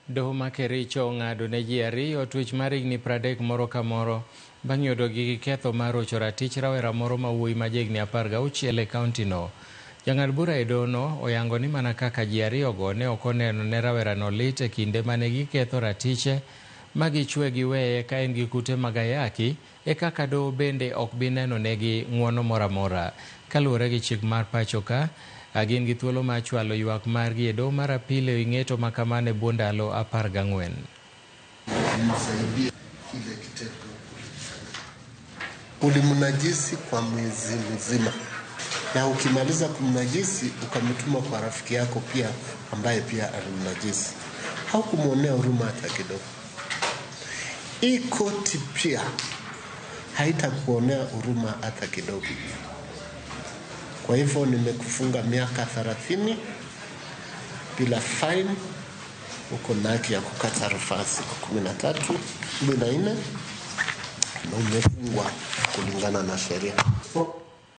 Doho ma Kericho ong'ado ne ji ariyo twech mar higni 30 moro ka moro bang' yudogi gi ketho mar rocho ratich rawera moro ma wuoyi ma jahigni 16 e kaontino. Jang'ad bura e dohono oyango ni mana kaka ji ariyogo ne ok oneno ne rawerano lit e kinde mane giketho ratiche ma gichwe giweye ka en gi kute mag ayaki, e kaka doho bende ok bi neno negi ng'uono moro amora. Kaluwore gi chik mar pacho ka, gin gi thuolo mar chwalo ywak margi e doho mar apil e wi ng'eto ma kamano e bwo ndalo 14. Ulimnajisi kwa mwezi mzima, na ukimaliza kumnajisi ukamtuma kwa rafiki yako pia ambaye pia alimnajisi, haukumwonea huruma hata kidogo. Hii koti pia haitakuonea huruma hata kidogo. Kwa hivyo nimekufunga miaka 30 bila fine. Uko na haki ya kukata rufaa siku 13, 14, na umefungwa kulingana na sheria.